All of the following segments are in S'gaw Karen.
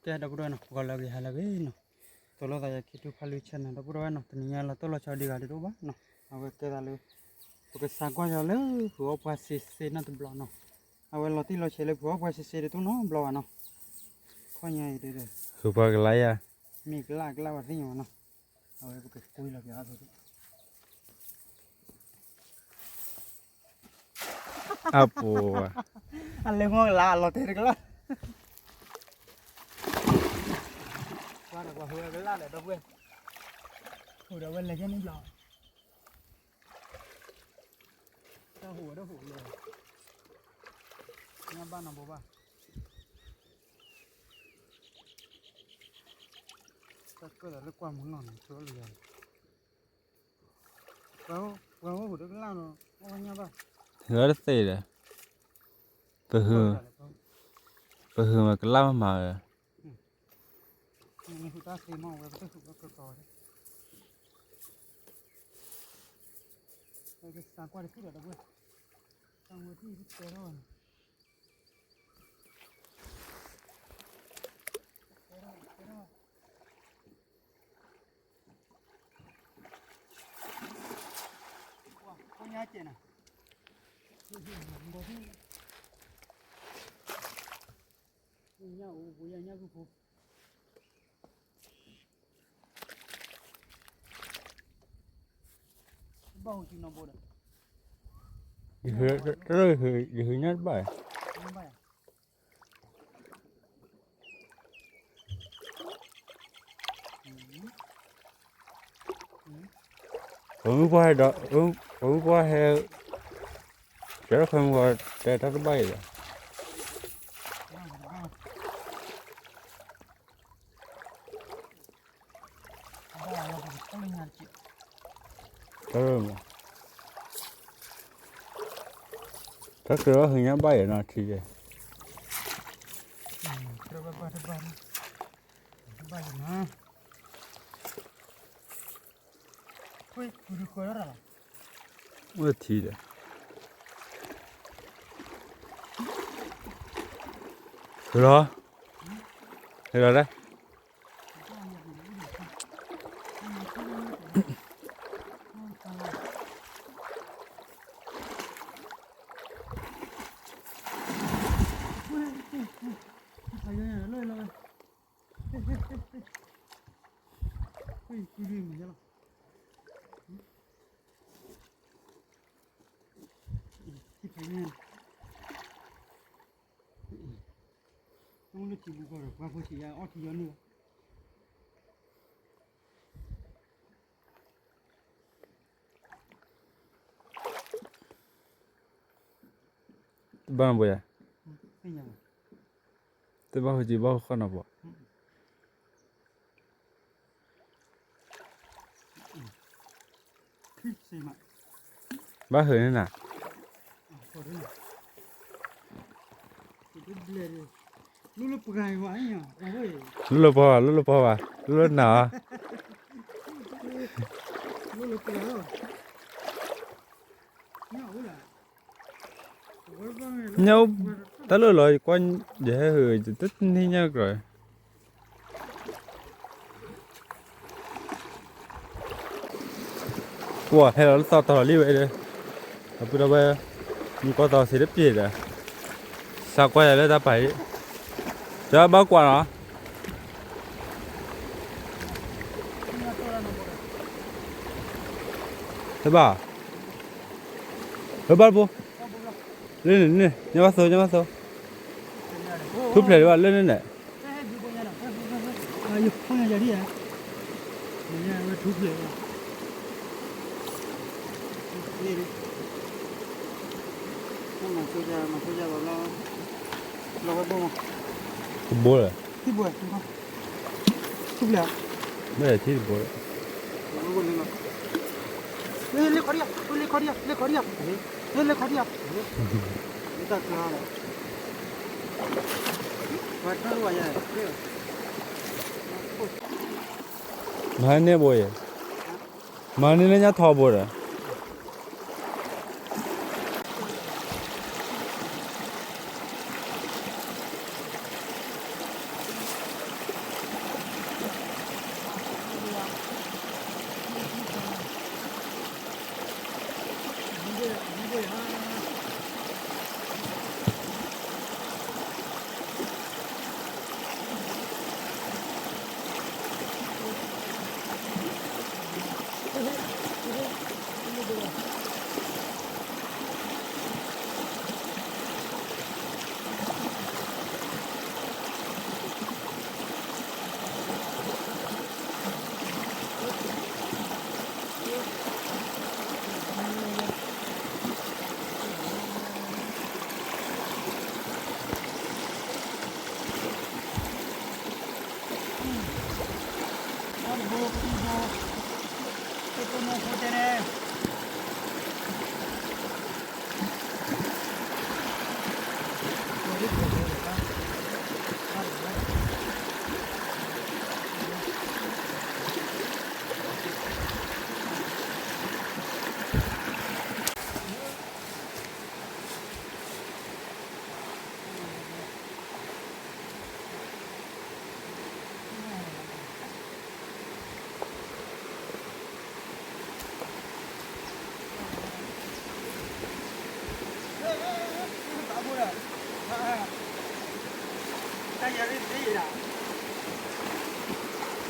ကဲ ဒီပုၢ်ဒီဝဲၢ်နီၤ ပဂီၤလၢအဂ့ၤ ဟါလၢအဂ့ၤနီၤ, သိၣ်လိသးယၤ K two ဖးလွံၢ် channel နီၤ ဒီပုၢ်ဒီဝဲၢ်နီၤ, တနံၤညါလီၤတိၢ်လီၤဆီဒံးဂၤဒံးတအိၣ်ဘၣ်နီၤ, အဝဲကဲသးလၢ ပကစးကွၢ်ယၤလၢဖုးအီၣ်ပှၤစ့စ့နီတဘျီနီၤ, အဝဲလီၤတံၢ်လီၤဆဲးလၢဖုးအီၣ်ပှၤစ့စ့တတူၢ်နီတဘျီဘၣ်နီၤ, ခီညါအံၤတဲ ဖုးပှၤကလါယၤ, မ့ၢ်ကလါကလါပှၤသ့ၣ်ညါဘၣ်နီၤ, အဝဲပကကွံလီၤပျးအသိး အပူၤ, အလဲၤမီၢ်ကလါ အလီၤတဲာ်တကလၢာ်, ကွၢ်ဒီးပှၤဟူးဝဲကလါဒီး ဒီပုၢ်ဝဲၢ်, ဟူးဒီးဝဲလဲၤကဲန့ၣ်ဘျီ, တၢ်ဟူးဝဲဒၣ်ဟူးလၢ, ညၣ်ဘၣ်နီၤဘိဘၣ်, တၢ်ကွဲးဒီးလၢကွၢ်မုၢ်နီၢ်န့ၣ် ဆိလၢယၤ, ပှၤဟူးတကလၢာ်နီၤ အီၣ်ဝဲညၣ်ဘၣ်, ဟူးတသ့ဒီး, ပဟုး, ပဟုးမးကလါမးမးဒီး, နဟူးတၢ်သ့မး ဝဲပတဟူးဝဲကကီး, ပကစးကွၢ်တထံၣ်ဒီး ဒီပုၢ်ဝဲၢ်, တၢ်မူထံၣ်တတဲထီၣ်ဘၣ်န့ၣ်, တဲထီၣ်ဘၣ်, တဲထီၣ်ဘၣ်, ပှၤညါကဲးနၤ, ညၣ်အိၣ်ပူၤ ညၣ်ဂုၢ်ဖိ, ဘၣ်ဟူးကံနီၤဘိဒီး, ယဟူးညၣ်တဘၣ်, ပှၤမုၢ်ပှၢ်ဟဲဒီး, ပှၤမုၢ်ပှၢ်ဟဲ, ကဲထီၣ်ခွဲမုၢ်ပှၢ်တဲတၢ်တဘၣ်အံၤဒီး တၢ်မး, တၢ်ကြၢးဘၣ်ဟူးညၣ်ဘၣ်ယဲနီၤထံယဲ, အိၣ်ထံဒီး, ဟဲလီၤ, ဟဲလီၤလၢ တဘၣ်နဘိယၤ, တဘၣ်ဟူးကံဘၣ်ဟူးဃီနီၤဘိ, ဘၣ်ဟူးန့ၣ်နၤ, လိၣ်လၢပှၤဘၣ်, လိၣ်လၢပှၤဘၣ်, လိၣ်လၢနၤဧါ, ညၣ်အိၣ်, တၢ်လၢလီၤ ယကွၢ်, ယဟဲဟူး ယတန့ၢ်ညၣ်ကြၢး, ပှၤဟဲလီၤလၢသီတီၤလီၤလံဝဲဒီး, အပုၢ်ဒီဝဲၢ်, မူကီၢ်သီစ့တပျ့ၤဒီး, စးကွၢ်ယၤလၢတၢ်ပာ်အံၤ, ကဘၣ်ကွၢ်နီၤ ဟဲဘၣ်, ဟဲဘၣ်တဘိ, လၢန့ၣ်န့ၣ် ညါဘၣ်သိ ညါဘၣ်သိ, ထူၣ်ဖျဲးဒံးဘၣ်လၢန့ၣ်န့ၣ်, တဘိလၢၤ, မ့ၢ်ထံၣ်တဘိလၢၤ, လၢခီဒံယါ, လၢခီဒံယါ, လၢခီဒံယါ, မၤန့ၢ်ဘိယဲ, မၤန့ၢ်လၢညါထီဘိဒီး.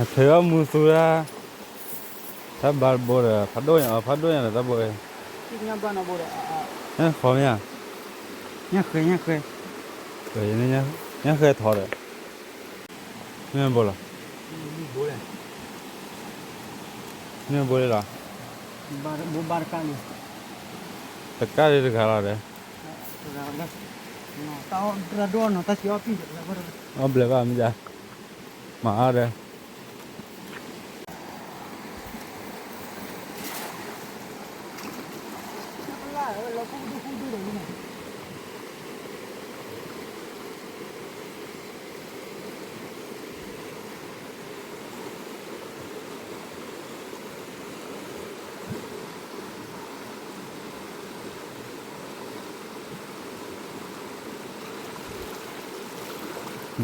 အထွဲအီၣ်မူသူဒၣ်, တၢ်ဘါတဘိဒီး ဖးဒိၣ်ညါအီၤ ဖးဒိၣ်ညါဒီးတၢ်ဘိ, ဃီမ့ၢ်ဧါ, ညၣ်ဃဲ, ညၣ်ဃဲထီဒီး, မ့ၢ်ဘိလီၤ, မ့ၢ်ဘိလီၤ, တကၣ်လံတဂၤလီၤဒီး, အီၣ်ဘျဲၣ်ဘၣ်မ့ၢ်ဒၣ်, မၤအါဒီး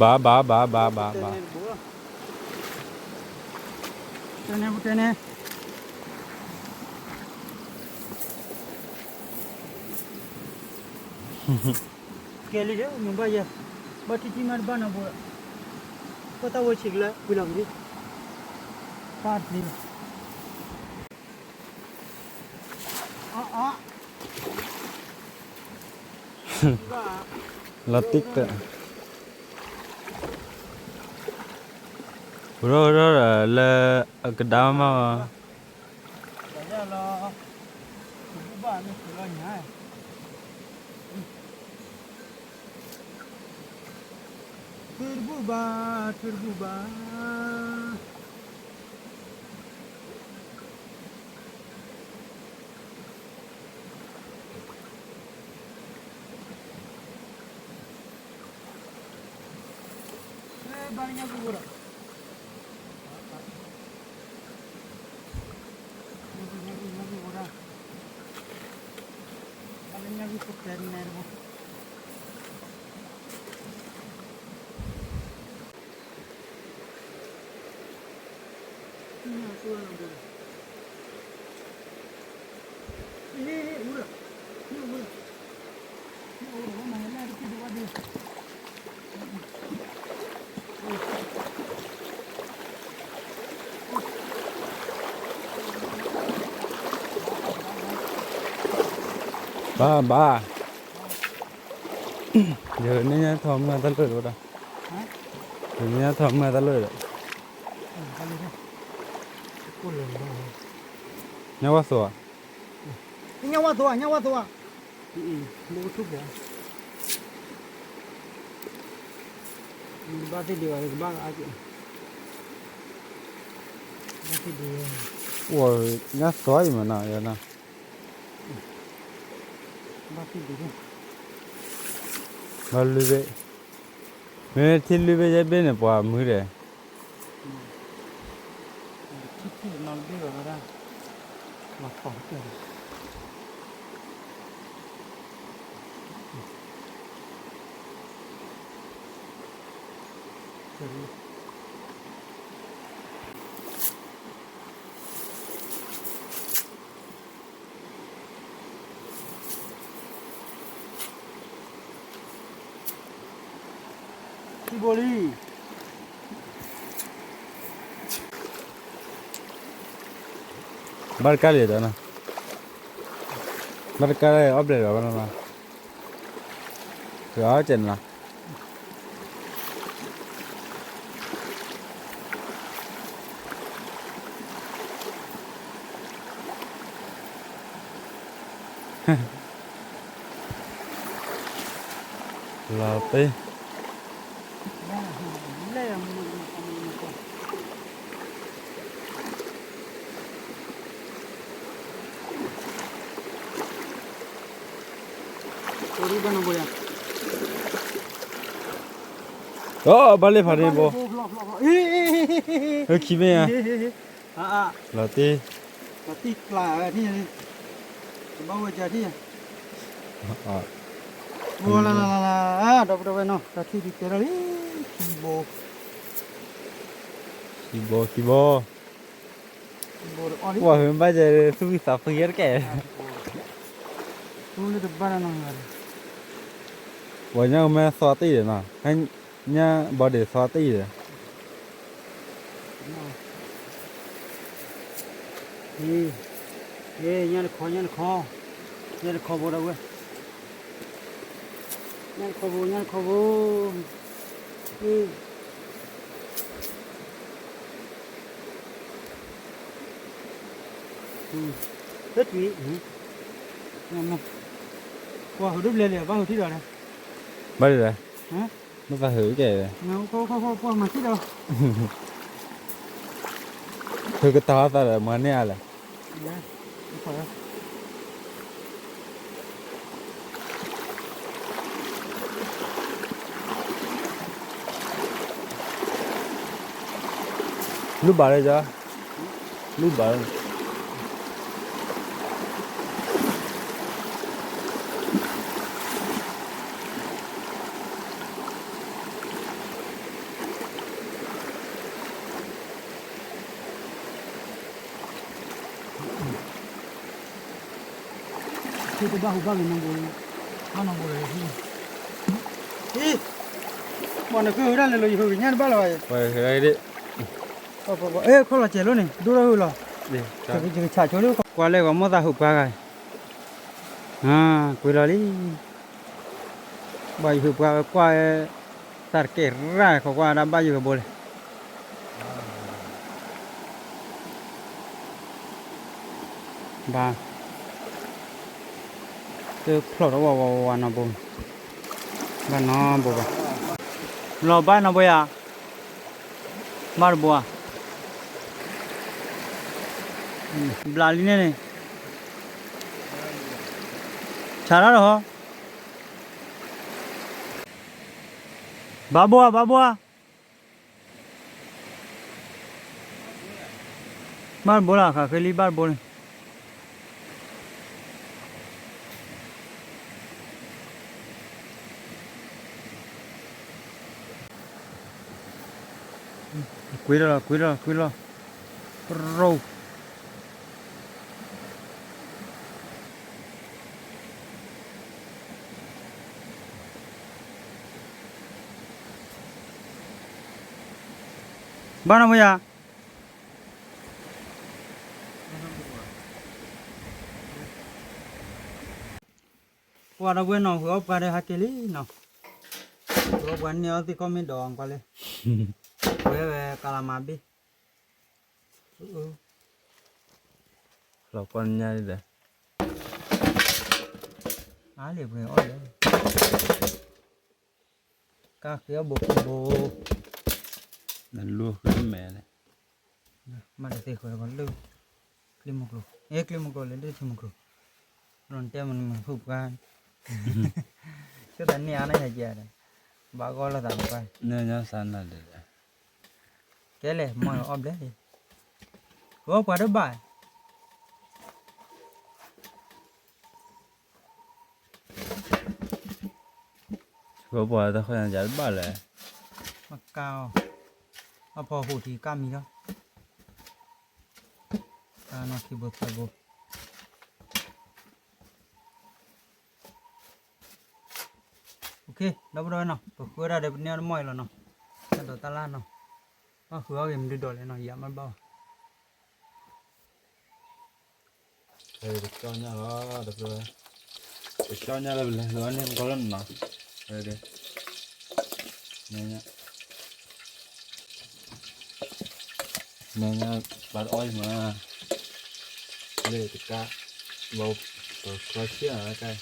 ဘၣ်ဘၣ်ဘၣ်ဘၣ်ဘၣ်, တဲန့ၣ်, ကဲလံဒီး မ့ၢ်ဘၣ်ယဲ, ဘၣ်ထံထံမ့ၢ်တဘၣ်နီတဘိ, ပတၢ်ဝဲဆံးကလၢၤ ဝံၤလီၤက့ၤ, ပၢ်တပျံၤလီၤ. လီၤတံၢ်တၢၢ်, ဟူထီၣ်ဟူထီၣ်ဒီးလၢအကဒါမး, ထုးတဘူၣ်ဘၣ်, ထုးတဘူၣ်ဘၣ်. ဘၣ်ဘၣ်, ယန့ၢ်ညါထီၣ်မုၢ်တၢ်လၢာ်ဒီး, ယန့ၢ်ညါထီၣ်မုၢ်တၢ်လၢာ်ဒီး, ညၣ်ဝါသိးဧါ, ညၣ်ဝါသိးဧါ, ညၣ်ဝါသိးဧါ, ဘၣ်သ့ၣ်ဒံးဘၣ်, ကဘၣ်အါက့ၤ, ဘၣ်သ့ၣ်ဒံး, အိၣ်ညၣ်သိးအံၤမးနီၤ, ယၤနီၤ, ဘၣ်သ့ၣ်ဒံး, ဘၣ်လွံၢ်ဘ့ၣ်, မ့ၢ်ထံလွံၢ်ဘ့ၣ်ယဲၢ်ဘ့ၣ်န့ၣ် ပှၤမုၢ်ဒီး ထံဘိလံ, ဘၣ်တကးလံဒီးနီၤ, ဘၣ်တကးလၢအီၣ်ဘျဲၣ်ဒီးဘၣ်နီၤ, အီၣ်ကဲးနီၤ. လီၤတ့ၢ်, လဲၣ်, မုၢ်မုၢ်မုၢ်မုၢ်, လဲၣ်, ဘၣ်နဘိယၤ, အိၣ်ဘၣ်လ့ၣ်ဖးန့ၣ်ဘိ, ဘၣ်လ့ၣ်ဘိဖျိဖျိဖျိ, အ့, ဟဲခံမ့ၢ်ဧါ, အ့, လီၤတံၢ်, လီၤတံၢ်ကျါဝဲထံၣ်, ကဘၣ်ဝဲကထံၣ်, ဝဲလၢလၢလၢလၢ, ဒီပုၢ်ဒီဝဲၢ်နီၤ တၢ်ထံၣ်ဒုးကဲထီၣ်လံ, ခံဘိ, ခံဘိခံဘိ, ခံဘိ, ပှၤဟုဘၣ်ယဲ သူၣ်ဝံသးဖှံတကဲၣ်, သူၣ်လၢတဘၣ်နီၤ, ပှၤညါကမ့ၢ်သီတံၢ်ဒီးနီၤ, ညါဘီဒံးသီတံၢ်ဒီး ညါတခီ ညါတခီ, ညါတခီဘိဒီပုၢ်ဝဲၢ်, ညါတခီဘိ ညါတခီဘိ, ဟဲတုၤ, ပှၤဟုဒိၣ်ဘျဲလံ ဘၣ်ဟုထံၣ်ဒီးလဲၣ်, ဘၣ်ဒ်လဲၣ်, မ့ၢ်သးဟုကဲၣ်, ပှၤမၤထံၣ်ဒီး ဟုကတၢ်အသးဒီးမၤန့ၢ်အါလဲၣ်, လူၢ်ဘၣ်လၢယၤ, လူၢ်ဘၣ်လၢ သုတဘၣ်ဟူဘၣ်ဂ့ၤနီၢ်ဘိ, ဘၣ်နီၢ်ဘိလၢယဟံၣ်, အံၤ, ပှၤနဃုဟုဒၣ်လဲာ်လၢယဟုကညၣ်တဘၣ်လၢၤဘၣ်, အဲ ခီၣ်လီၤစဲးလိၣ်န့ၣ် ဒိၣ်ထီၣ်ဟုလီၤ, ယကဆးဆိလၢ ကွၢ်လဲၣ်ဂီၤမိၢ်သးဟုးပှၤဂၤ, ကွံာ်လီၤလံ, ဘၣ်ယဟုးပှၤဝဲကွၢ်, တၢ်တကဲၢ်ရၣ် ခိးကွၢ်ဒၣ်ဘၣ်ယုာ်ကဘိလဲၣ် ဘၣ်, တဖျိးထီၣ်ဝးဝးဝးနီၢ်ဘိ, ဘၣ်နီၢ်ဘိဘၣ်, လီၤဘၣ်နီၢ်ဘိယၤ, ဘၣ်တဘိဧါ, ဘျးလံန့ၣ်န့ၣ်, ဆးထီၣ်လီၤ, ဘၣ်ဘိဧါ ဘၣ်ဘိဧါ ဘၣ်တဘိလီၤ ဃးဃ့လံဘၣ်တဘိန့ၣ်, ကွံာ်လီၤ ကွံာ်လီၤ ကွံာ်လီၤ, ရိ ဘၣ်နီၢ်မ့ၢ်ယၤ, ပှၤဒီပုၢ်ဝဲၢ်နီၤ ဟုးအီၣ်ပှၤဒီးဟးက့ၤလံနီၤ, ဟုးအီၣ်ပှၤန့ၢ်အီၣ်သ့ၣ်ခီၣ်မ့ၢ်ဒီးကွၢ်လၢ, ဝဲဝဲကလၤမၤဘ့ၣ်, လီၤပှီၢ်ညါဒီး, အါလံပှဲၤအီၣ်လဲၣ်, ကါဃ့အီၣ်ဘိဘိ, နလူၤဃုမဲာ်လဲၣ်, မၤတသ့ဃုလၢ, ကျံမုၢ်ကျိၤ, အဲ ကျံမုၢ်ကျိၤလဲၣ် ဒ်ထံမုၢ်ကျိၤ, နတဲမနုၤမုၢ်ဖုၣ်ပှၢ်, ကသးန့ၢ်အါန့ၢ်ဟဲကဲဒီး, ဘၣ်ဂီၢ်လိာ်သးပှၢ်, နညါစၢ်နၤဒီး, ကဲလဲၣ် မ့ၢ်အီၣ်ဘျဲၣ်, ဝဲပှၤတဘၣ် ဝဲပှၤတၢ်ဃၢၤညါယၤတဘၣ်လဲၣ်, မကါအီၤ, အဖီဟူးထံကၢ်မံၤလီၤ, ကါနီၢ်ခံဘိသၢဘိ OK ဒီပုၢ်ဒီဝဲၢ်နီၤ ပဃုဝဲဒၣ်ဒီးပန့ၢ်အီၤတမီၢ်အံၤလီၤနီၤ, တၢ်ဒိးတၢ်လၢ်နီၤ, ဘၣ်ဃုအီၣ်ဂ့ၤမနုၤဒိးလဲၣ်နီၤ ယၤမ့ၢ်တဘၣ်ဘၣ်, ပကၠီညါလီၤ ဒီပုၢ်ဒီဝဲၢ်, ပကၠီညါလၢပလဲၤဃုအီၣ်န့ၢ်မကီလၢနီၤ, နဲညါ ပှၤတအီၣ်အံၤမး, လၢတကး, ဘၣ်ပချီဆံၣ်လီၤတကး, လီၤ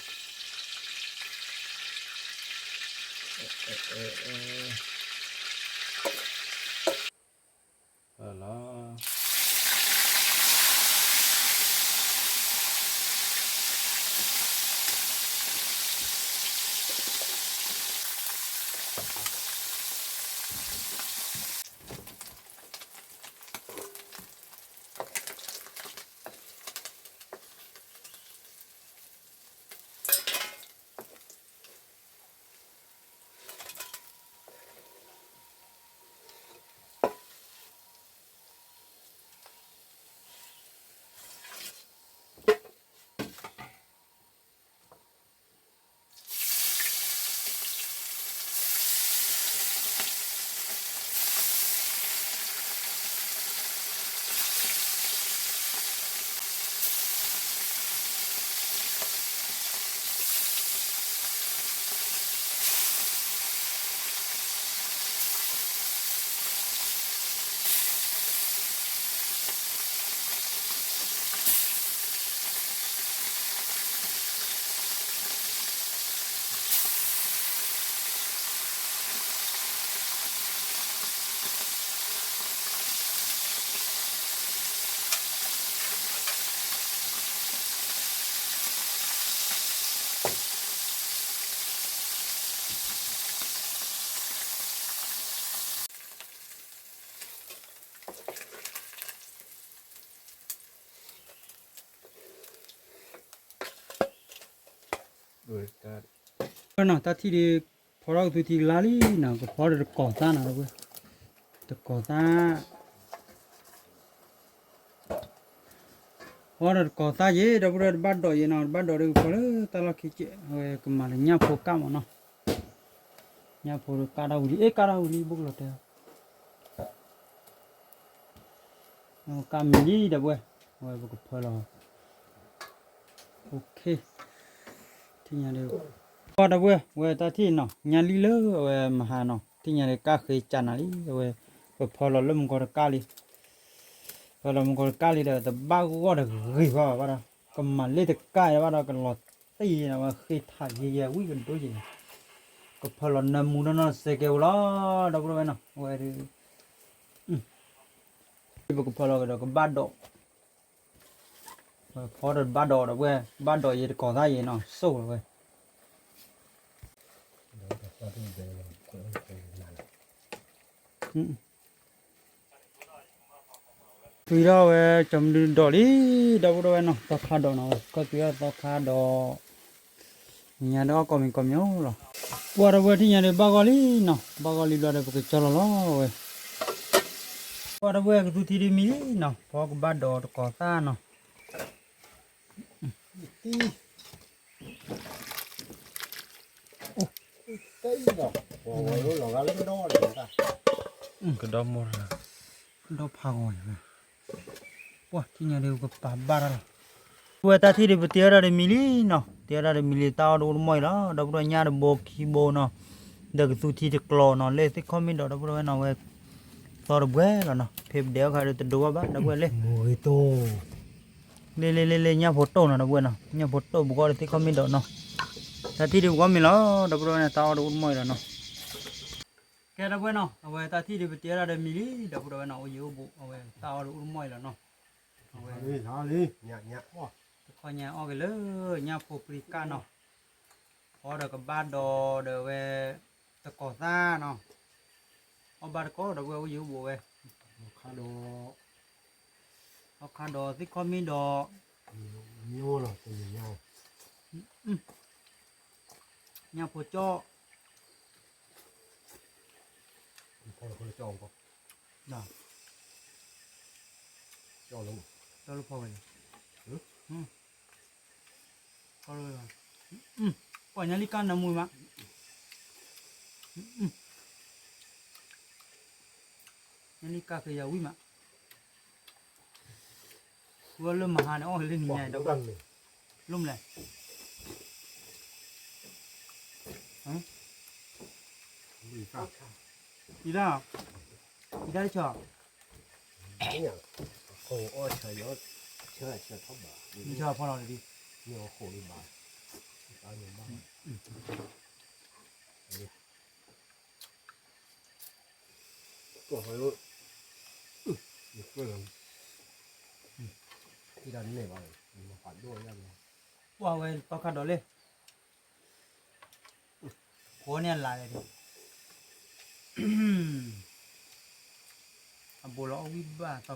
ဝဲနီၤ တၢ်ထံၣ်ဒုး ဖီထီၣ်ကသူထံကလါလံနီၤ ကဖီဒီးတကိးသၣ်နီၤ ဒီပုၢ်ဝဲၢ်, တကိးသၣ် ဖီဒီးတကိးသၣ်ယဲ ဒီပုၢ်ဝဲၢ် တဘၣ်ဒိးယဲနီၤ တဘၣ်ဒိးဒီးကဖီလၢတၢ်လီၢ်ခံကဲး အဝဲကမၤလၢညၣ်ဖိကၣ်မးနီၤ, ညၣ်ဖိကၣ်ဒၣ်ဝံၤလံ အ့ၣ် ကၣ်ဒၣ်ဝံၤလံ ဘိၣ်ကလီၤတဲာ် ကၣ်မံၤလံ ဒီပုၢ်ဝဲၢ်, အဝဲပကဖၢလီၤ ထံၣ်ညါဒုး ပှၤဒီပုၢ်ဝဲၢ် ဝဲတၢ်ထံၣ်နီၤ ညါလံလၢအဝဲမဟါနီၤ ထံၣ်ညါဒုး ကၣ်ဃ့ကၢနၤလံ အဝဲ ပဖၢလီၤလၢမုၢ်ကီတကၣ်လံ, ဖၢလီၤမုၢ်ကီတကၣ်လံဒီး တဘၣ်ဂီၢ်တဂ့ၤဘၣ်ဘၣ်ဒီး ကမၤလ့ၣ်တကၣ်ယဲဘၣ်ဒီး ကလီၤတံၢ်ယဲန့ၣ် အဝဲဃ့ထးယဲယဲဝံၣ်ကဒိယဲန့ၣ်, ကဖၢလီၤနၢမူနီၢ်နီၢ်စဲကဲဝဲလီၤ ဒီပုၢ်ဝဲၢ်နီၤ အဝဲဒုး ပကဖၢလီၤကဒီးကဘၣ်ဒိး ဖီဒီးတဘၣ်ဒိးဒီးဝဲ ဘၣ်ဒိးယဲတကိးသၣ်ယဲနီၤ စိၣ်လီၤဝဲ သွံထီၣ်ဝဲ ကၠီမနုၤဒိးလံ ဒီပုၢ်ဒီဝဲၢ်နီၤ သီခါဒိးနီၤ ကီၢ်သွံထီၣ်သီခါဒိး ညါဒီးအီၣ်ကိးမံၤကိးမံၤအိၣ်လီၤ, ပှၤဒီပုၢ်ဝဲၢ်ထံၣ်ညါဒုး ဘၣ်ဂီၢ်လံနီၤ ဘၣ်ဂီၢ်လံဘျီဒီး ပကကၠီလီၤလီၤဝဲ ပှၤဒီပုၢ်ဝဲၢ်ကသူထံဒုးမံလံနီၤ ဖီကဘၣ်ဒိးတကိးသၣ်နီၤ ကဒီမိၢ် ဒီဖးဂီၤန့ၣ် ပှၤထံၣ်ညါဒုး ပကပာ်ဘၣ်တၢ်လီၤ, ပဝဲတၢ်ထံၣ်ဒုး ပတ့အီၣ်တၢ်တမံၤလံနီၤ တ့အီၣ်တၢ်တမံၤလံ တၢ်အီၣ်တအိၣ်တမီၢ်အံၤလီၤ ဒီပုၢ်ဒီဝဲၢ်ညၣ်တဘိခံဘိနီၤ ဒီးကသူထံတကျီနီၤ လၢသ့ၣ်ခီၣ်မ့ၢ်ဒီး ဒီပုၢ်ဒီဝဲၢ်နီၤ ဝဲ သီတဘှဲလီၤနီၤ ဖဲပဒဲအီၣ်ခါဒုး တဒိဘၣ်ဘၣ် ဒီပုၢ်ဝဲၢ်လၢ လ့လ့လ့လ့ ညၣ်ဖိတိၢ်နီၤ ဒီပုၢ်ဝဲၢ်နီၤ ညၣ်ဖိတိၢ်ပဂီၢ်ဒီးသ့ၣ်ခီၣ်မ့ၢ်ဒီးနီၤ, တၢ်ထံၣ်ဒုးပဂီၢ်မ့ၢ်လီၤ ဒီပုၢ်ဒီဝဲၢ်န့ၣ် တၢ်အီၣ်တအိၣ်တမီၢ်အံၤလီၤနီၤ, ကဲဒီပုၢ်ဝဲၢ်နီၤ အဝဲတၢ်ထံၣ်ဒုးပတ့အီၣ်တၢ်ဒီးမံၤလံ ဒီပုၢ်ဒီဝဲၢ်နီၤ အိၣ်ယံၤအိၣ်ဘူး အဝဲတၢ်အီၣ်တအိၣ်တမီၢ်အံၤလီၤနီၤ, အဝဲ တခီညါအီၣ်က့ၤလၢ ညၣ်ဖိပြံကၣ်နီၤ, ဖီဒီးကဘၣ်ဒီးဒီးဝဲ တကိးသၣ်နီၤ, အီၣ်ဘၣ်တကိးဒီပုၢ်ဝဲၢ်အိၣ်ယံၤအိၣ်ဘူးဝဲ ခါဒီး အခါဒီးသ့ၣ်ခီၣ်မ့ၢ်ဒီး မ့ၢ်အိၣ်လီၤ တမ့ၢ်ညါ ညၣ်ဖိကၠီၣ် ဖီလီၤဖီလီၤကၠီၣ်အီၣ်ကီၢ် ကၠီၣ်လၢဖီဝဲန့ၣ် ကၠီၣ်လၢ ပှၤညါလံကၣ်နၢမူမး ညါလံကၣ်ကယၤဝံၣ်မး ဝဲလၢမဟါန့ၣ် အီၣ်လၢနံၤညါဒီး လိၣ်မလဲၣ် အံၤဒၣ် အံၤဒၣ်တဆီ နဆီဖီလီၤလံ ပှၤဝဲသီခါဒီးလံ ဃိန့ၣ်အလါလဲၣ် အဘိလီၤ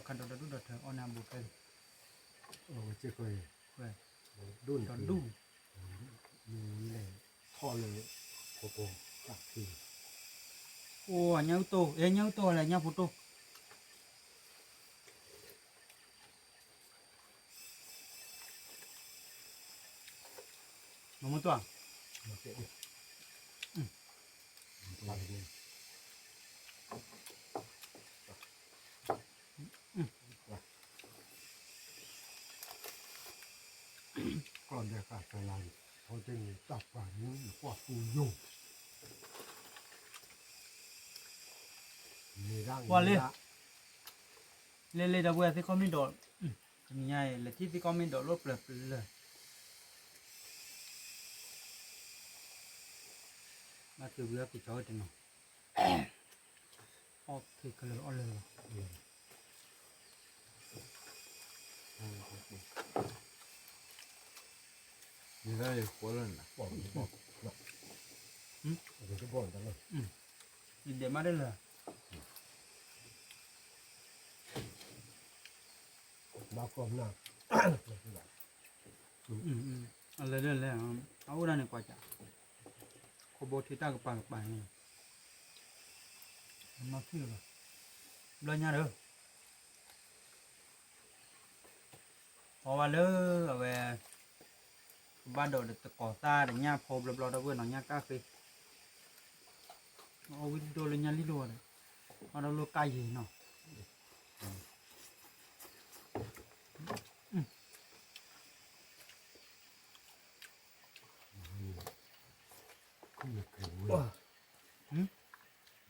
အီၣ်ဝံၣ်ဘၣ် သီခါဒီးဒီဒူၣ်ဒီထၢ အီၣ်န့ၢ်အဘိခဲလၢာ် ဒီဒူၣ် ထီၣ်လၢ အိၣ်ညၣ်အူတိၢ် အဲ ညၣ်အူတိၢ်လဲၣ် ညၣ်ဖိတိၢ် မ့ၢ်မ့ၢ်တွၢ် ကီၢ်ဒဲးဃာ်တလါ ဖီတန့ၣ်တၢ်ပှၤမူနကွၢ်ပူယိာ် ပှၤလၢ လဲၤလဲၤဒီပုၢ်ဝဲၢ်သ့ၣ်ခီၣ်မ့ၢ်ဒီး တနံၤညါအံၤ လဲၤထံၣ်သ့ၣ်ခီၣ်မ့ၢ်ဒီးလိၣ်ပျၢၤပျၢၤ ဘၣ်ထုးဝံၤအီၣ်က့ၤကၠီဝဲတနီၤ အီၣ်က့ၤကလၢာ်အီၣ်လၢာ်လီၤ ယဒဲးမးဒ်လဲၣ် ဘၣ်ကီၢ်နၢ် အ လဲၤလဲၤလဲၤ, အအိၣ်ဒၣ်န့ၣ်ကွၢ်စး, ခိၣ်ဘိထံတၢ်ကပၤကပၤန့ၣ်, နီၢ်ထံၣ်လီၤ, ဘျီညါဒီး အီဝဲလၢအဝဲ ကဘၣ်ဒိးဒီးတကိးသၣ်ဒီးညၣ်ဖိဘျီဘျီဒီပုၢ်ဝဲၢ်နီၤ ညၣ်ကၣ်ဃ့, အီဝံၣ်ဒိၣ်လၢညၣ်လံၣ်လိာ်ဒီး အီဒီးလိာ်ကၣ်ယံၤနီၤ.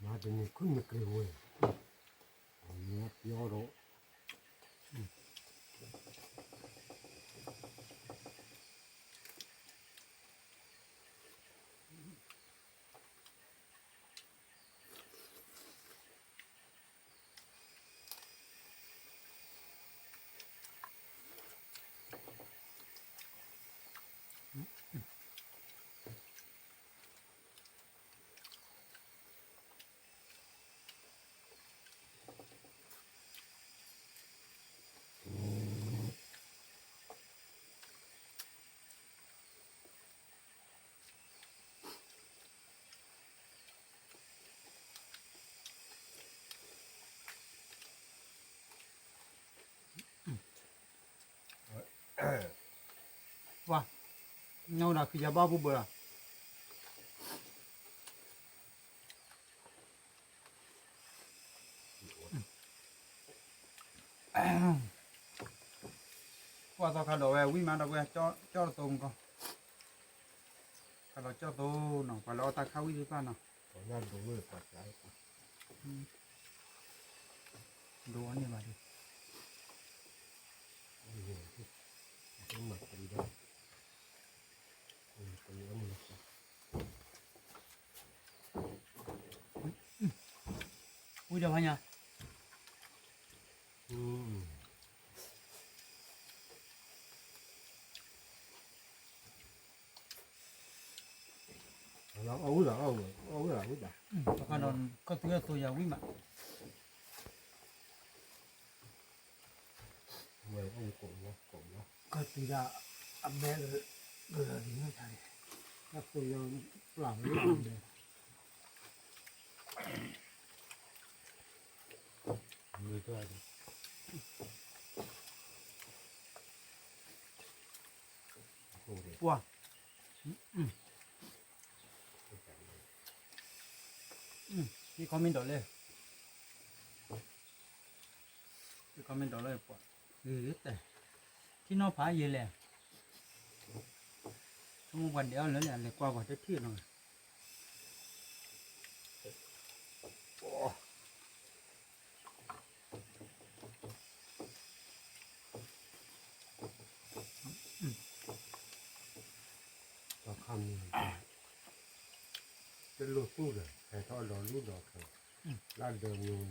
မၤတနံၤခုနက့ၤဝဲ, မၤတနံၤခုနက့ၤဝဲ, အမၤပျီဒီး ပှၤ, ညၣ်အိၣ်ဒီးခံယၤဘၣ်ပူၤဘၢလီၤ. ပှၤသီခါဒီးဝဲဝံၣ်မးဒီးပှၤ, ကၠီၣ်တသိမကီၢ်, ခါဒီးကၠီၣ်သိနီၤ ပှၤလၢအီၣ်တၢ်ခါဝံၣ်သ့ၣ်တဖၣ်နီၤ, ဒိးန့ၢ်ဘၣ်ဒ် ဝံၣ်ဒီးဖးညါ, အဝဲအဝဲဒၣ်, ကီၢ်သူလ့ၤအသိယၤဝံၣ်မး, ကီၢ်သူလ့ၤဒၣ် အဘဲကလီၤဒ်န့ၣ်, ကီၢ်သူလ့ၤပျၢ်ဝဲလၢအဘဲ ပှၤ, ဟံၣ်ခီမ့ၢ်ဒီးလဲၣ်, ဟံၣ်ခီမ့ၢ်ဒီးလဲၣ်ပှၤ, ဂ့ၤဂ့ၤတဲ, ထံၣ်နီၢ်ဖးယံာ်လဲၣ်, ဆိကမိၣ်ပှၤဒဲးအီၣ်လၢလဲၣ် လဲၤကွၢ်ပှၤတထံၣ်နီၤ. တၢ်ခါမံၤ, တလိၣ်သူၣ်ဒီး ဟဲထီၣ်ဒီးလူၢ်ဒီးခဲ, လၢဒၢးမုၢ်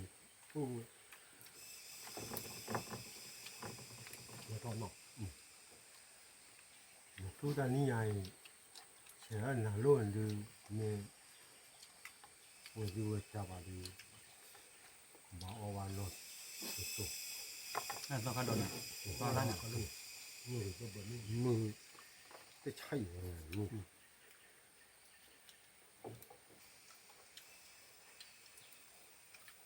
သူၣ်, ဟဲထီၣ်နီၤ, မ့ၢ်သူၣ်တၢ်နံၣ်ညါအံၤ, ဆဲးလၢနၤလိၣ်ဒုး, မ့ၢ် ဝဲဒုးဝဲတၢ်ဘၣ်ဒုး, ဘၣ်အီၣ်ဘၣ်နီၢ်, တစိၤ, သီခါဒီးန့ၣ်, သီခါန့ၣ်, မုၢ်, တဆါအံၤဝဲ, မုၢ်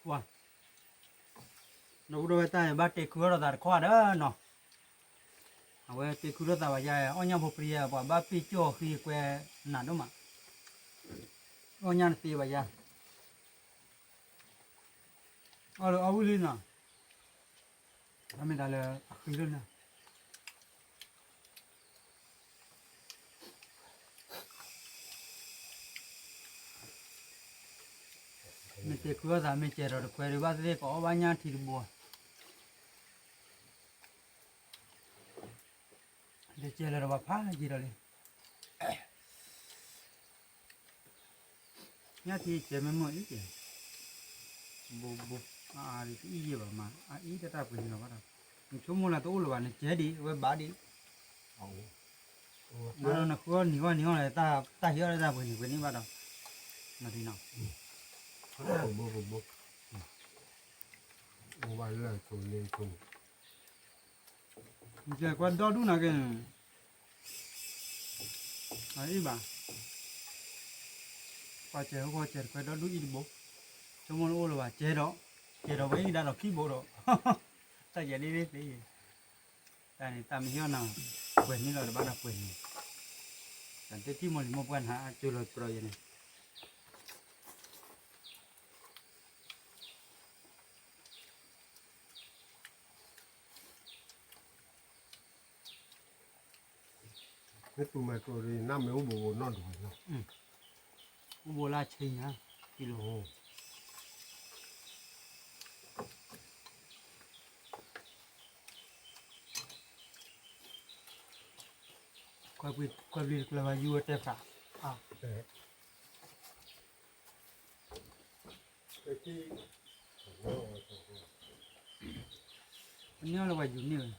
ပှၤ, ဒီပုၢ်ဒီဝဲၢ်တၢ်န့ၣ် ဘၣ်တဲခုထီၣ်သးတခီဒီးနီၤ, အဝဲတဲခုထီၣ်သးဘၣ်ယါ, အီၣ်ညၣ်ဖိပြံယါ, ပှၤဘၣ်ပ့ၢ်ကၠီၣ်ဃံကွဲနးဒိၣ်မး, အီၣ်ညၣ်တသ့ဘၣ်ယါ, အီၣ်လၢအီၣ်ဝံၣ်လံနီၤ, အမ့ၢ်တၢ်လၢအဃံလၢန့ၣ် မ့ၢ်တဲခုအီၣ်သး မ့ၢ်စဲးထီၣ်တခွဲးဒံးဘၣ်သ့ၣ်သ့ၣ် ကအီၣ်ဘၣ်ညၣ်ထံတဘိ, လဲၤစဲးလၢၤဒီးပှၤဖးယံာ်ဒီးလံ, ညၣ်ထံစဲးမ့ၢ်မ့ၢ်အံၤကဲ, ဘိဘိ, အအါဒံးကအံၣ်ယံာ်ဘၣ်မး အအံၣ်တၢ်တၢ်ပှ့ၤန့ၣ်လီၤဘၣ်ဒီး, နဆိကမိၣ်လၢတအိၣ်လၢၤဘၣ် နစဲးဒံး အဝဲဘၣ်ဒံး မ့ၢ်ဒီးနဃုအီၣ်နံၤအီၣ်နံၤအီၣ်လၢ တၢ်ဟ့ၣ်အီၣ်လၢတၢ်ပှ့ၤန့ၣ် ပှ့ၤန့ၢ်ဘၣ်ဒီး, နထံၣ်နီၤ, အိၣ်ဘၣ်လၢအဆိလ့ဆိ, ကွၢ်ဒီဒူၣ်နၤက့ၤန့ၣ်, အအံၤဘၣ်, ပှၤစဲးဟိခီစဲးတခွဲးဒီဒူၣ်အံၤတဘိ, ဆိကမိၣ်တအိၣ်လၢၤဘၣ်, ကဲဒီး, ကဲဒီးဝဲအံၤကဒါဒီးခံဘိဒီး, တၢ်ယဲဒ်န့ၣ်သ့, တၢ်န့ၣ်တၢ်မ့ၢ်ဟ့ၣ်အီၣ်နၤ, ပှဲၤန့ၢ်လီၤတဘၣ်ဒီးပှဲၤန့ၢ်, တၢ်တထံၣ်မိၢ်လံၤမိၢ်ပှၢ်နၤအကၢလီၤကရီယဲန့ၣ် မ့ၢ်သူမၤကျိၤဒီး နၢ်မ့ၢ်အိၣ်ဘိးဘိးနီၢ်ဒိၣ်နီၤ, အိၣ်ဘိးလၢဆံညါ, ကံလိၤ, ခွဲးဘျံးတကျၢၤဘၣ်ယူၤဝဲတဲဖျါ, ပန့ၢ်အီၤလၢပှၤယူၤန့ၢ်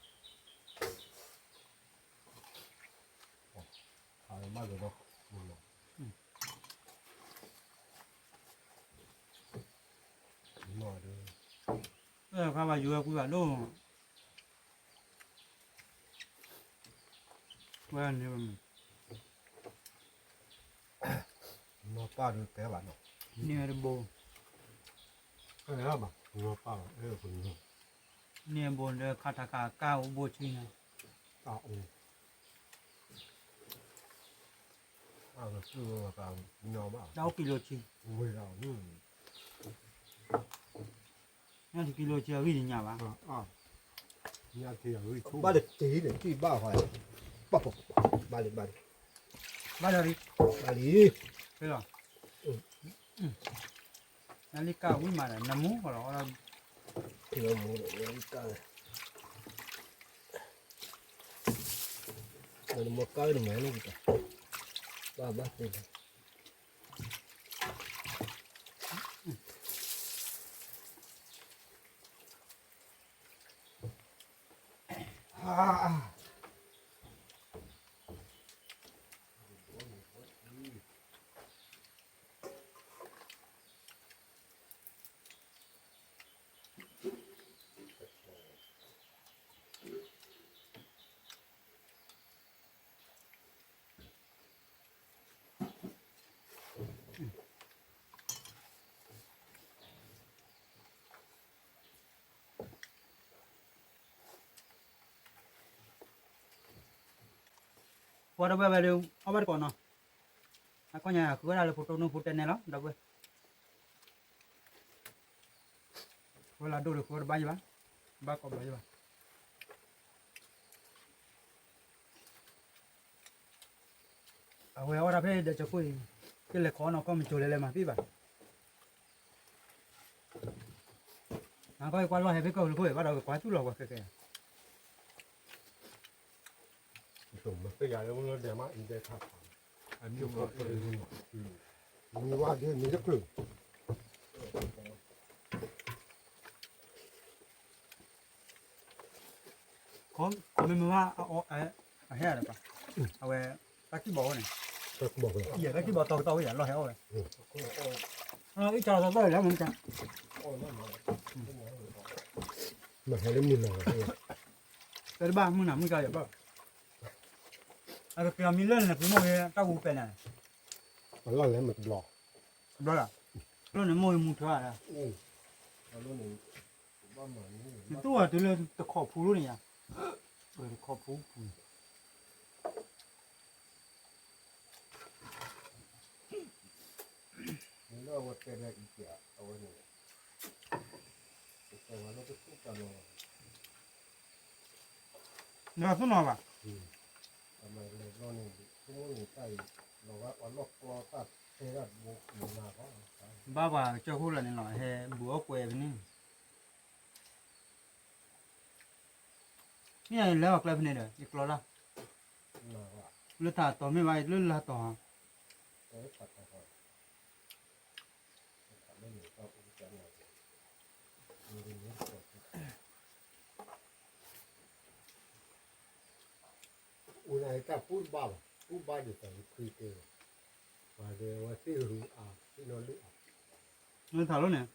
ဝဲ, ခါဘၣ်ယူၤဝဲကွံာ်ဘၣ်ဒိၣ်, ဝဲန့ၣ်, နီၢ်ပၢ်ဒုးတဲဘၣ်နီၤ, န့ၢ်ဝဲတဘိ, ဘၣ်, နီၢ်ပၢ်, န့ၢ်ဘိဒီးခါတခါကၢ်အိၣ်ဘိဆံညါ, တၢ်အိၣ် တၢ်အိၣ်ကံလိၤဆံ, ဝဲဒၣ်, ညါတကံလိၤဆံအဂံၢ်တညါဘၣ်, ဘၣ်တက့ၤန့ၣ် တံၢ်ဘၣ်ဃီ, ဘၣ်လံ, ဘၣ်လံ, ဘၣ်လံ, လီၤ, နလံကၢ်ဝံၣ်မးဒီး နမူကလီၤ, နမူကၢ်န့ၣ်မး, ဘၣ်ဘၣ်သ့လီၤ. ပှၤတဝဲဝဲဒီး အီၣ်ဘၣ်တကိးနီၤ, အခီၣ်ညါဃုဝဲဒၣ်လၢဖိတိၢ်နိၣ်ဖိတဲနဲလီၤ ဒီပုၢ်ဝဲၢ်, ဝဲလၢဒိၣ်ဒီးဃုဝဲတဘၣ်ယဘၣ်, ဘၣ်ကိးဘျီယဘၣ်. အဝဲအီၣ်တၢ်ဖဲဒဲကၠိခိၣ်အံၤ, ကလဲၤခီနီၢ်ကီၢ်မုၢ်ကၠိလဲၤလဲၤမၤသ့ဘၣ်. နကီၢ်အံၤကွၢ်လီၢ်ဟဲဖဲကီၢ်လၢခိၣ်အံၤဘၣ်ဒီး ကကွၢ်တူၢ်လီၤပှၤခဲကဲ. မ့ၢ်ဝဲဒၣ်ဒ်မ့ၢ်တချုး ခီမ့ၢ်မ့ၢ်ဝဲ အဟဲဒီးပှၤ, အဝဲ တၢ်ခံဘီဝဲန့ၣ်, တၢ်ခံဘီတီကတီၢ်ဝဲယၤ လီၢ်ဟဲအီၣ်ဝဲ, အံၣ်ကၢ်လီၤတီတီဝဲလၢမနုၤ, မဟဲလၢမုၢ်နၤ, တဲတဘၣ်မုၢ်နၤမုၢ်ကၢ်ယၤဘၣ်, အကက့ၤအမံၤလၢနပူၤမိၢ်ဂ့ၤ တၢ်ဝူပဲာ်နၤ, အလီၢ်လဲၤမ့ၢ်တဘျီ, တဘျီလၢ်, လီၢ်န့ၣ်မိၢ်ဂ့ၤမူထွဲဘၣ်, နတူၢ်ဝဲတုၤလၢတခိးဖူလီၤန့ၣ်ယါ, တခိးဖူဖူန့ၣ် လၢအဝဲတဲလၢအံၤကဲအဝဲန့ၣ်, နသူၣ်နီၤဘၣ်, အမၤလဲၤဘျီန့ၣ်, ဆိကမိၣ်န့ၣ်တၢ်အံၤ, လီၤဂာ်အီၤလီၢ်ကျီတၢ်တဲဒၣ်တဘိ, ဘၣ်ပှၤကစၢၢ်ခိၣ်လၢန့ၣ်လီၤ ဟဲဘူးအီၣ်ကွဲဖဲန့ၣ် မ့ၢ်ယလဲၤအီၤကျဲဖဲန့ၣ်ဒီး ယကျီလၢ်, လၢတၢ်တီၤမ့ၢ်ဘၣ် လၢလၢ်တီၤဟီ, အိၣ်လၢတၢ်ပူတဘၣ်ဘၣ်, ပူဘၣ်ဒ်သိးယဖုတဲလီၤ, ပှၤဒီးဝဲသ့ၣ်ရူအါ, သ့ၣ်နီၣ်ဒုၣ်အါ, နထးလိန့ၣ်,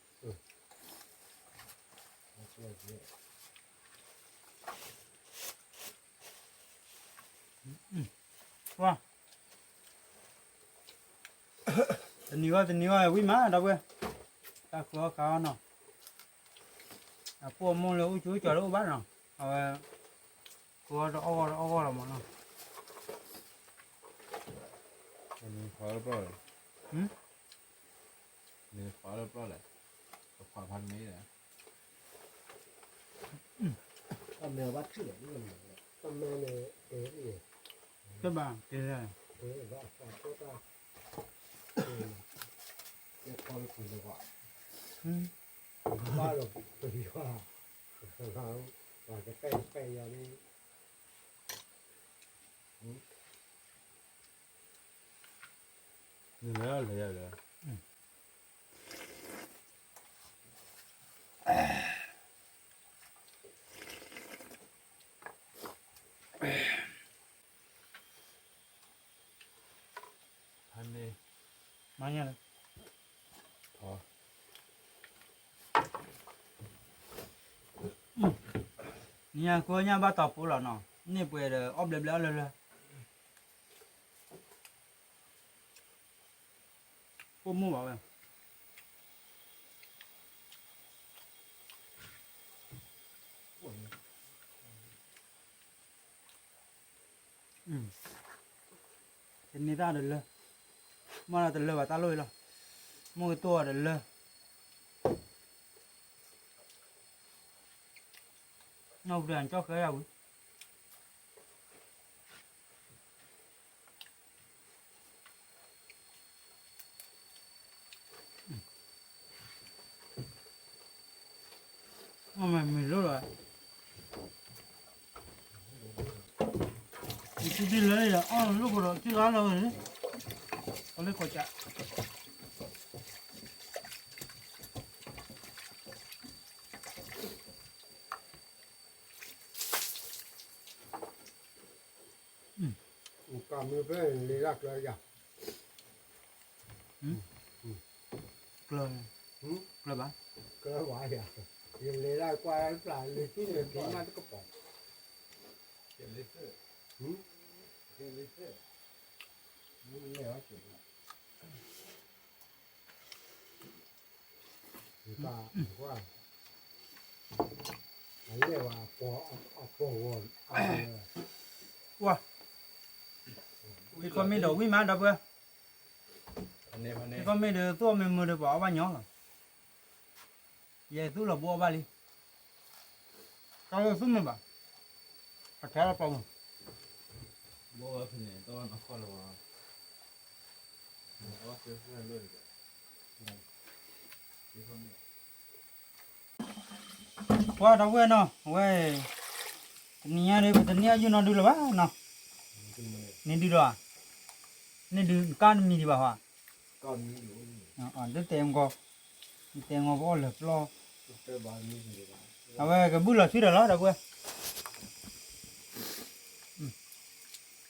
ဝါ, တနံၤဂီၢ်တနံၤဂီၢ်ဝံၣ်မး ဒီပုၢ်ဝဲၢ်, တၢ်ဃုအီၣ်ဃုအီၣ်နီၤ, အပိၢ်အမိၢ်လၢအိၣ်ကၠိကၠီလၢအိၣ်ဘၣ်နီၤ, အဝဲ ဃုအီၣ်တအီၣ်ဂီၢ်တအီၣ်ဂီၢ်လီၤမးနီၤ, နခွါလၢပျီလဲၣ်, နခွါလၢပျီလဲၣ်, ပခွါဖးန့ၣ်လဲၣ်, အမဲာ်ဘၣ်ထံၣ်လဲၣ်, အမဲာ်န့ၣ်, ကဘၣ်ကဲလဲၣ်, ဘၣ် နညါကိညါဘၣ်တီၤပူၤလီၤနီၤ, န့ၢ်ပှဲၤဒီးအီၣ်ဘျဲဘျဲအီၣ်လၢလၢ, ပိၢ်မိၢ်ဘၣ်ဝဲ တန့ၢ်တၢ်ဒီးလၢ, မ့ၢ်လၢတလၢဘၣ်တၢ်လိၣ်အံၤလီၤ, မိၢ်ကတိၢ်အီၤဒီးလၢ, နီၢ်ပူၤတဂၤကၠီဃဲယၤဝံၤ အီၣ်မ့ၤမ့ၤလိၣ်လီၤ, ယထံၣ်လၢယအီၣ်လိၣ်ဃိဒီးထံၣ်ဂါလီၤ, အီၣ်လၢကီၢ်ကး ကမုၢ်ဖဲလံလၢကျၢၤယၤ, ကျၢၤ, ကျၢၤဘၣ်, ကျၢၤဘၣ်ယၤ, ယလဲၤဒၣ်ကွၢ်ဖျါလံၤသံလၢက့ၤမးတကပီၤ, လဲၤအီၣ်က့ၤ ဝါ, ဖံကီၢ်မ့ၢ်ဒီးဝံၣ်မးဒီပုၢ်ဝဲၢ်, ဖံကီၢ်မ့ၢ်ဒီးသူၣ်အီၣ်မ့ၢ်မုာ်ဒီးပှၤအီၣ်ဘၣ်ညီလီၤ, ယဲသူၣ်လီၤဘိအီၣ်ဘၣ်လံ, တၢ်လၢသူၣ်မုာ်ဘၣ်, အထဲလီၤပျီမုာ် ပှၤဒီပုၢ်ဝဲၢ်နီၤ အဝဲ, တနံၤညါဒီး ပတနံၤအယုၢ်နီၢ်ဒုလၢၤဘၣ်နီၤ, န့ၣ်ဒုဒီး, န့ၣ်ဒုကါတမံၤဒံးဘၣ်ဟီ, ဒ်တဲမကီ, တဲမကီပအီၣ်လၢပျီ, အဝဲကဘုၣ်လီၤဆံဒီးလီၤဒီပုၢ်ဝဲၢ်,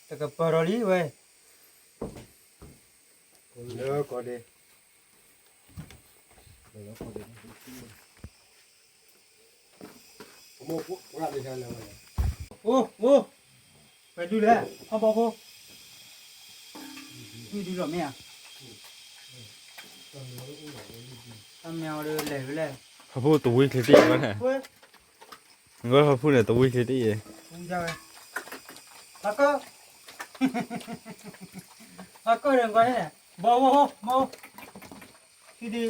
တကပၤဒီးလံဝဲ, လၢကီၢ်ဒဲး အိၣ်, အိၣ်, ပဒုလဲၣ်, ဟီၣ်ဘီဖိ, ဒုဒုလီၤမ့ၢ်ဧါ, တၢ်မ့ၢ်အီၤဒီးလဲၤဝဲလဲၣ်, ဟီၣ်ဖိတဝံချ့တ့ၢ်ဝဲန့ၣ်, နကဟီၣ်ဖိန့ၣ်တဝံချ့တ့ၢ်, ဟီၣ်ကၢၢ်, ဟီၣ်ကၢၢ်ဒီးနကွၢ်န့ၣ်, ဘီဘီဘီ, ထံဒံး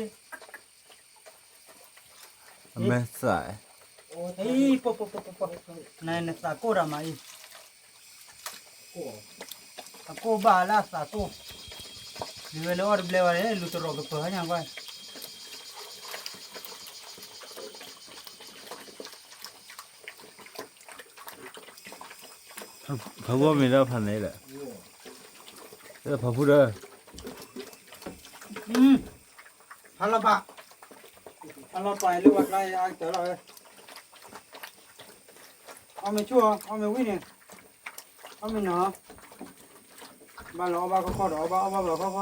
အမဲာ်သၣ်, အံၤ, နသးကိၢ်တၢ်မးအံၤ, အကိၢ်ဘၣ်လၢအသးကိၢ်, ဒ်ဝဲလၢအီၣ်တဘျဲဝဲန့ၣ် လူၤတရီၣ်ကပၤညါကွၢ် ဖးဖူအီၣ်မ့ၤဒီးဖးန့ၣ်ဒီး, ဖးဖူဒီး, ဖးလီၤပာ်, ဖးလီၤပာ်လၢပှၤကျါအံၤအါကတၢၢ်လီၤဝဲ, အီၣ်မ့ၤဆူၣ်အီၤ အီၣ်မ့ၤဝံၣ်န့ၣ်, အီၣ်မ့ၤနီၤ, ဘၣ်လီၤအီၣ်ဘၣ်ခီ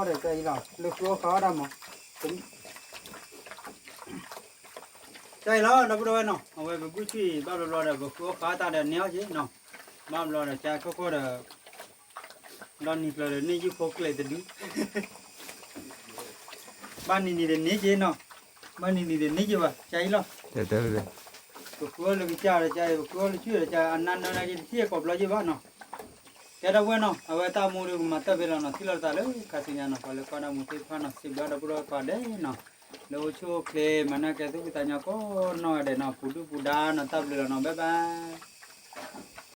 ခီဒီး အီၣ်ဘၣ်အီၣ်ဘၣ်ဘၣ်ခီခီဒီး တၢ်အံၤလီၤ လၢဃုအီၣ်ဃုအီၣ်တၢ်မး တၢ်အံၤလီၤ ဒီပုၢ်ဒီဝဲၢ်နီၤ အဝဲပဘုၣ်ထံၣ်ဘၣ်ဘျီဘျီဒီး ပဃုအီၣ်ဃုအီၣ်တၢ်ဒီးန့ၢ်အီၣ်က့ၤနီၤ ဘၣ်ဘျီဒီး ကၢ်ခီခီဒီး ဒီနံၤကျၢၤဒီး န့ၢ်ယုၢ်ဖိကျဲတဒု ဘၣ်နံၤနံၤဒီးန့ၢ်က့ၤနီၤ, ဘၣ်နံၤနံၤဒီးန့ၢ်က့ၤဘၣ် ကၢ်အံၤလီၤ. ပဃုအီၣ်လၢကစၢ်ဒီးကၢ်အံၤ ပဃုအီၣ်လၢဆူၣ်ဒီးကၢ် အနးနးနက့ၤတထံၣ်ကိးဘျီက့ၤဘၣ်နီၤ. ကဲတၢ်ဝဲနီၤ အဝဲတၢ်မူဒီးကမၤတၢ်ဖဲလီၤနီၤ ထံၣ်လိာ်သးလၢခါဆူညါနီၤ ပှၤလၢကွၢ်တၢ်မူသ့ၣ်တဖၣ်နီၤ စံးဘျုးဒီပုၢ်ဒီဝဲၢ်ကိးဂၤဒဲးနီၤ လၢအိၣ်ဆူၣ်အိၣ်ချ့ မၤနၢ်ကဲသူၣ်ဖှံသးညီကိးနီၢ်ဂၤဒဲးနီၤ ပူၤဒုၣ်ပူၤဒါနီၤ တၢ်ဘျုးလီၤနီၤ bye bye.